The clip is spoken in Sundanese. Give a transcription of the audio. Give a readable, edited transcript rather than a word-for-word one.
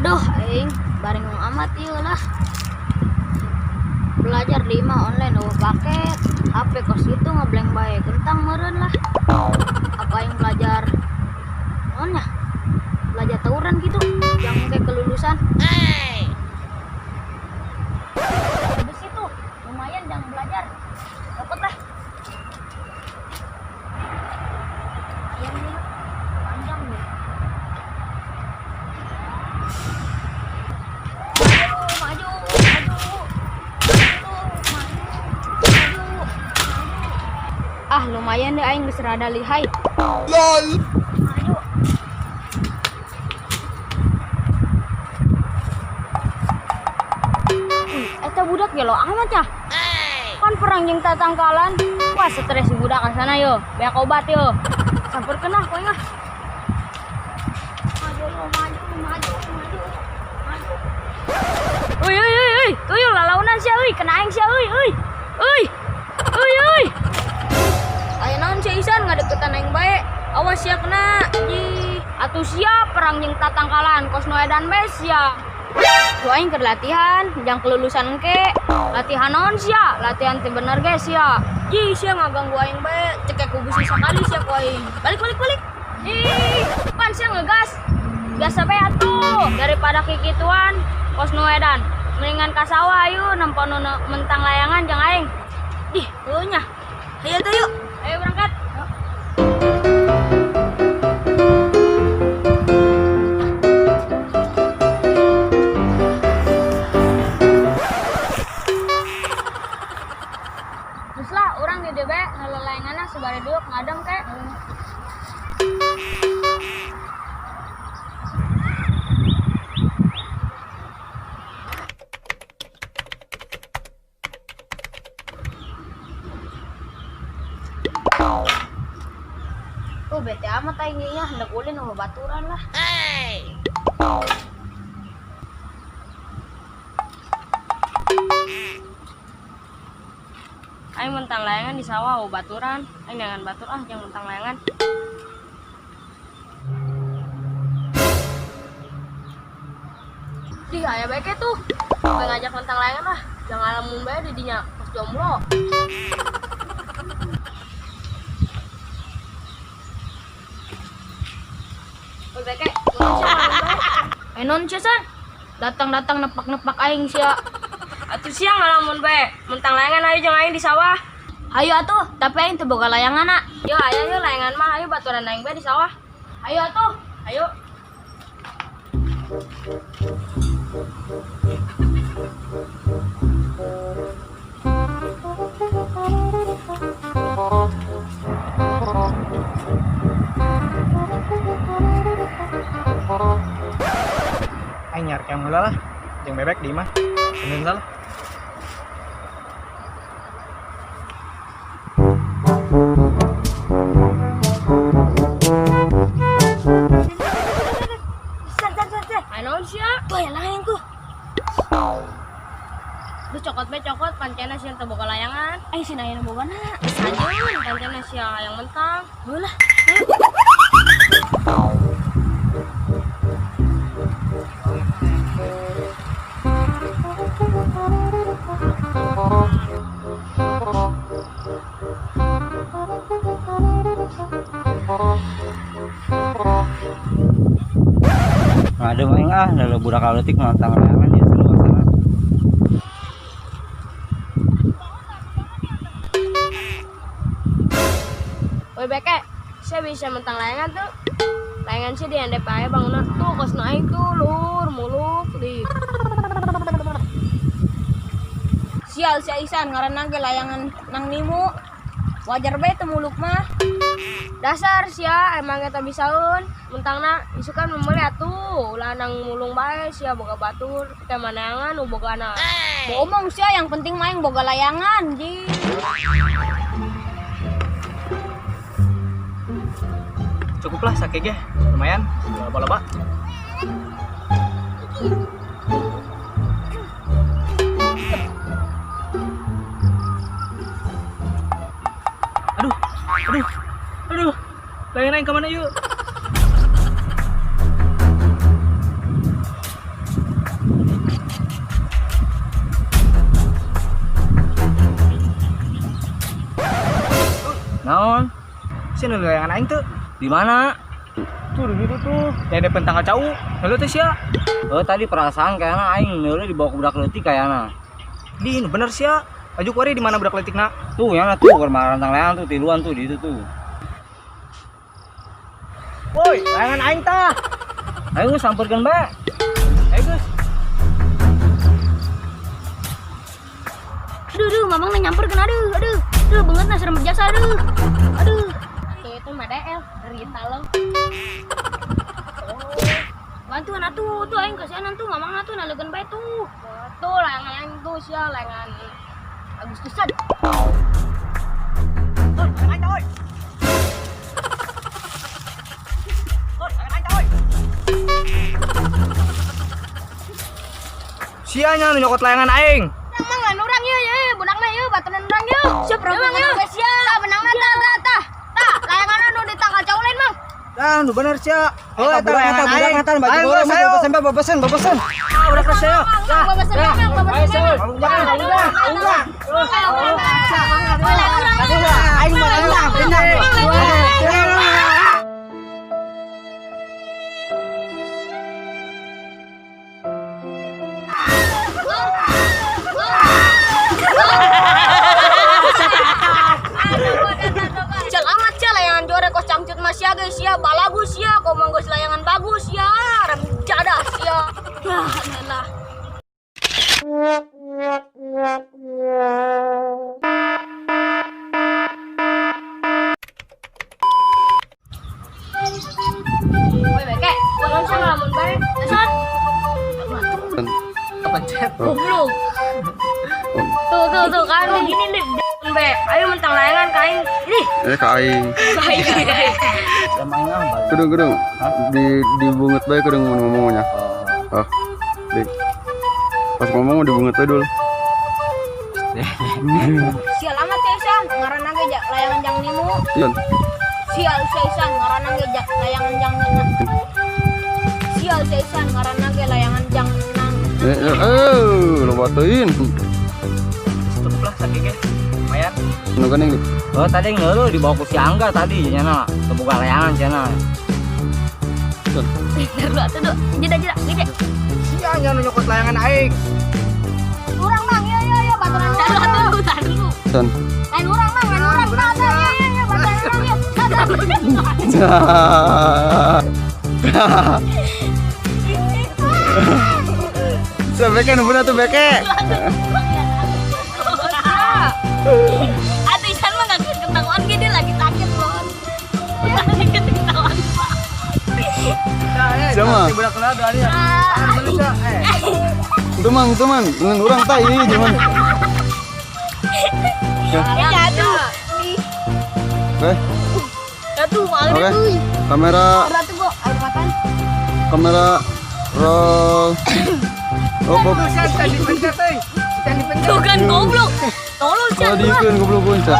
Aduh, aing barengung amat ieu lah. Belajar di imah online euweuh paket. HP kos itu ngeblank bae, kentang meureun lah. Apa aing belajar naon nya? Belajar tawuran gitu, yang kayak kelulusan. Habis itu lumayan jangan belajar. Dapat lah. Lumayan nih, panjang nih. Maju, maju, maju, maju, maju, maju. Ah, lumayan deh aing geus rada lihai. LOL. Maju. Eta budak gelo amat ya. Kan perang jeung tatangkalan. Wah, stres si budak ka sana yo. Beak obat yo. Samperkeun ah poe ah. Maju yo, maju, maju, maju. Maju. Uy, uy, uy, uy. Tuyul lalaunan sia euy, kena aing sia euy, euy. Euy. Euy, euy. Aya naon sia Isan ngadeukeutan aing bae. Awas sia kena. Ih, atuh sia perang jeung tatangkalan kos nu edan bae sia. Tuh aing keur latihan, jang kelulusan engke. Latihan naon sia? Latihan teu bener ge sia. Ih, sia ngaganggu aing bae, cekek ku besi sakali sia ku aing. Balik, balik, balik. Ih, pan sia ngegas. Biasa bae atuh, daripada kikituan kos nu edan. Mendingan ka sawah ayo nempo nu mentang layangan jeung aing. Dih, heueuh nya. Ayo tuh yuk. Ayo berangkat. Terus lah, orang di DB ngelelayanganna sebari duduk ngadem kek. Tuh bete amat aing nya hendak ulin sama baturan lah. Aing mentang layangan di sawah oh baturan. Aing jangan batur ah, jangan mentang layangan. Di aya bae tuh. Pengen ngajak mentang layangan lah. Jangan lamun bae di dinya pas jomblo. Oi beke, non sia san. Datang-datang nepak-nepak aing sia. Atuh sia ngalamun bae. Mentang layangan ayo jeung aing di sawah. Ayo atuh, tapi aing teu boga layangan na. Yo ayo yo layangan mah ayo baturan aing bae di sawah. Ayo atuh, ayo. Aing nyari yang heula lah. Jeung bebek di imah. Senin lah. San san san san. Ayo naon sia? Tuh aya layangan tuh. Duh cokot bae cokot pancena sia teu boga layangan. Aing sina aya bogana. Geus hajeun pancena sia hayang mentang. Heuh lah. Ayo. Ngadem aing ah, lalu budak leutik mentang layangan ya seru asana. Woi beke, saya bisa mentang layangan tuh. Layangan sih di handep aja bangunan tuh kos naik tuh lur muluk di. Sial si Aisan ngaranna ge layangan nang nimu. Wajar bae teu muluk mah. Dasar sia emang eta bisaeun mentangna isukan memeuli atuh ulah nang mulung bae sia boga batur teh manaangan nu bogana. Bohong sia yang penting mah aing boga layangan ji. Cukup lah sakit ge. Lumayan, loba-loba. Aduh, aduh, aduh. Layangan aing kemana yuk? Naon? Sia nu layangan aing teu. Di mana? Tuh di situ tuh. Yang depan tanggal cau. Lalu teh sia. Oh, tadi perasaan kayaknya aing neuleuh dibawa ke budak leutik kayaknya. Di nu bener sia. Aju kuari di mana budak leutikna? Tuh, yang tuh keur marantang layangan tuh tiluan tuh di itu tuh. Woi, layangan aing tah. Ayo geus sampeurkeun bae. Ayo geus. Aduh, aduh, mamang nyamper kena aduh, aduh. Aduh, banget nah serem berjasa aduh. Aduh. Tuh itu mah DL, derita lo. Bantuan atuh, tuh aing kasihanan tuh mamang tuh nalegan bae tuh. Tuh layangan aing tuh sia layangan Agustusan. Oi, layangan aing tah, oi. Oi, layangan aing tah, oi. Sia nya nu nyokot layangan aing. Mang lain urang ieu ye, budakna ieu baturan urang ieu. Siap mang ieu. Sia, menangna tah tah tah. Tah, layanganna nu di tangkal cau lain mang. Ah, nu bener sia. Oh, Eta eta budak layangan eta budak aing. eta baju Ayo, goreng geus, ayo. babasan babasan babasan. Ah, udah keras ayo. Mang, babasan mang, babasan mang. Udah, udah, udah. Aing mah tenang, tenang. Cal amat sia layangan juara kos cangcut mas sia guys sia balagus sia komong geus layangan bagus sia rem jadah sia. Yah, lah. Woi beke, urang sia ngelamun bae. San. Pencet. Goblok. Tuh tuh tuh kan gini nih. Be, ayo mentang layangan kain. Ini. Eh ka aing. Kain. Sama aing ah. Kudung kudung. Di dibunget bae kudung mun ngomongnya. Oh. Oh. Di. Pas ngomong dibunget bae dulu. Sial amat sia Isan, ngaranna ge layangan jang nimu. Iya. Sial sia Isan, ngaranna ge layangan jang nina. Sial sia Isan, ngaranna ge layangan jang nang. Eh, loba teuing. Cukup lah saking ge. Lumayan. Nu geuning. Oh, tadi ngeuleuh dibawa ku si Angga tadi nya kebuka layangan cenah. Bentar lu atuh, Jeda jeda, gede. Sia nya nu nyokot layangan aing. Urang mang, ieu ieu ieu baturan urang. Taruh atuh, taruh dulu. San. Lain urang mang, lain urang. Tah tah ieu ieu ieu baturan urang ieu. Tah tah. Sia beke nu bener tuh beke. Atuh Isan mah nggak ketahuan gini lagi sakit loh. Lagi ketahuan. Siapa? Si budak kenal doa dia. Bener sia. Eh. Itu mang, itu mang. Dengan urang tah ieu cuman. Jatuh. Oke, Jatuh malu oke. tuh. Kamera Air tuh, air makan. kamera roll. Oh, oh. Sia can dipencet euy. Can dipencet. Tuh kan goblok. Tolong Kalau Chan. diikeun goblok kunca.